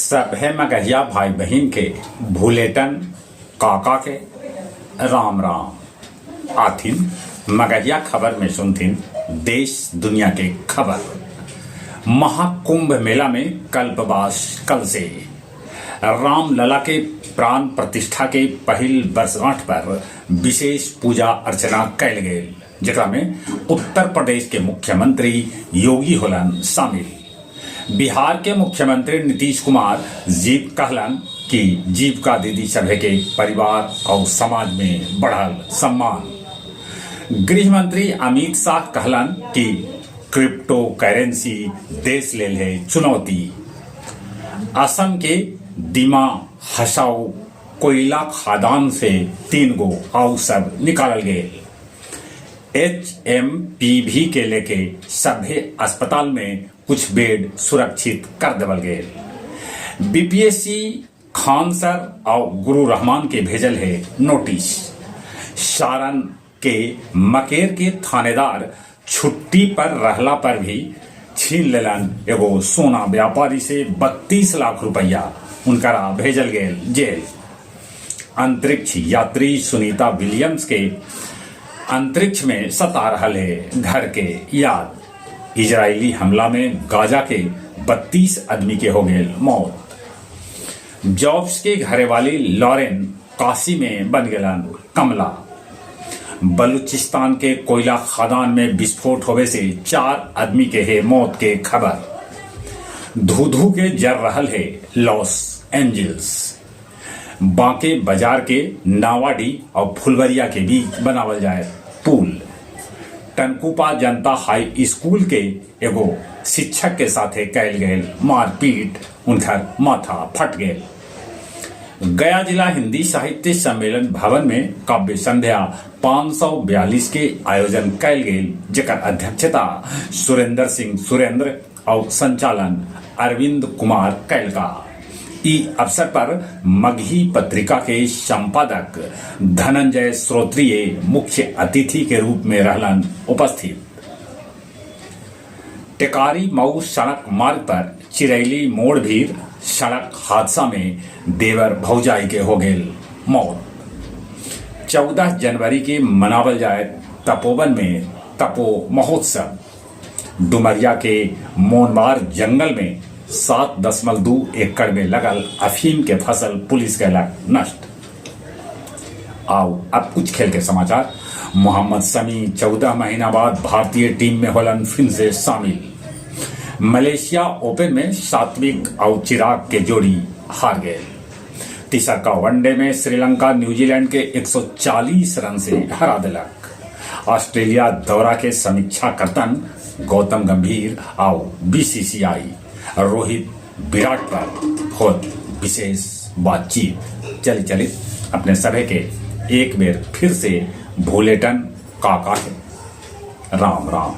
सभे मगहिया भाई बहिन के भुलेटन काका के राम राम। आथिन मगहिया खबर में सुनथिन देश दुनिया के खबर। महाकुंभ मेला में कल्पवास कल से रामलला के प्राण प्रतिष्ठा के पहिल वर्षगांठ पर विशेष पूजा अर्चना कैल गेल, जेकरा में उत्तर प्रदेश के मुख्यमंत्री योगी होलन शामिल। बिहार के मुख्यमंत्री नीतीश कुमार जीव कहलन कि जीविका दीदी सभे के परिवार और समाज में बढ़ल सम्मान। गृह मंत्री अमित शाह कहलन कि क्रिप्टो करेंसी देश लेल है चुनौती। असम के दिमा हसाऊ कोयला खदान से 3 गो आउ शव निकालल गेल। एचएमपीवी के लेके सभे अस्पताल में कुछ बेड सुरक्षित कर देवल गेल। बीपीएससी खान सर और गुरु रहमान के भेजल है नोटिस। सारण के मकेर के थानेदार छुट्टी पर रहला पर भी छीन लेलन एगो सोना व्यापारी से 32 लाख रुपया, उनकरा भेजल गेल जेल। अंतरिक्ष यात्री सुनीता विलियम्स के अंतरिक्ष में सता रहल है घर के याद। इजरायली हमला में गाजा के 32 आदमी के हो गेल मौत। जॉब्स के घरेवाली लॉरेन काशी में बन गेलन कमला। बलूचिस्तान के कोयला खदान में विस्फोट होवे से 4 आदमी के है मौत के खबर। धू-धू के जर रहल है लॉस एंजल्स। बांके बाजार के नावाडी और फुलवरिया के बीच बनावल जाए पुल। टनकुपा जनता हाई स्कूल के एगो शिक्षक के साथे कैल गेल मारपीट, उनकर माथा फट गेल। गया जिला हिंदी साहित्य सम्मेलन भवन में काव्य संध्या 542 के आयोजन कैल गेल, जेकर अध्यक्षता सुरेंद्र सिंह सुरेंद्र और संचालन अरविंद कुमार कैलका। ई अवसर पर मगही पत्रिका के संपादक धनंजय श्रोत्रिय मुख्य अतिथि के रूप में रहलन उपस्थित। टेकारी मऊ सड़क मार्ग पर चिरैली मोड़ भीर सड़क हादसा में देवर भौजाई के हो गेल मौत। 14 जनवरी के मनावल जाए तपोवन में तपो महोत्सव। डुमरिया के मोनवार जंगल में 7.2 एकड़ में लगल अफीम के फसल पुलिस कैलक नष्ट। आओ अब कुछ खेल के समाचार। मोहम्मद शमी 14 महीना बाद भारतीय टीम में होलन फिर से शामिल। मलेशिया ओपन में सात्विक और चिराग के जोड़ी हार गए। तीसरा का वनडे में श्रीलंका न्यूजीलैंड के 140 रन से हरा दिलक। ऑस्ट्रेलिया दौरा के समीक्षा करतन गौतम गंभीर और बीसीसीआई रोहित विराट पर होत विशेष बातचीत। चली चली अपने सभी के एक बेर फिर से भूलेटन काका के राम राम।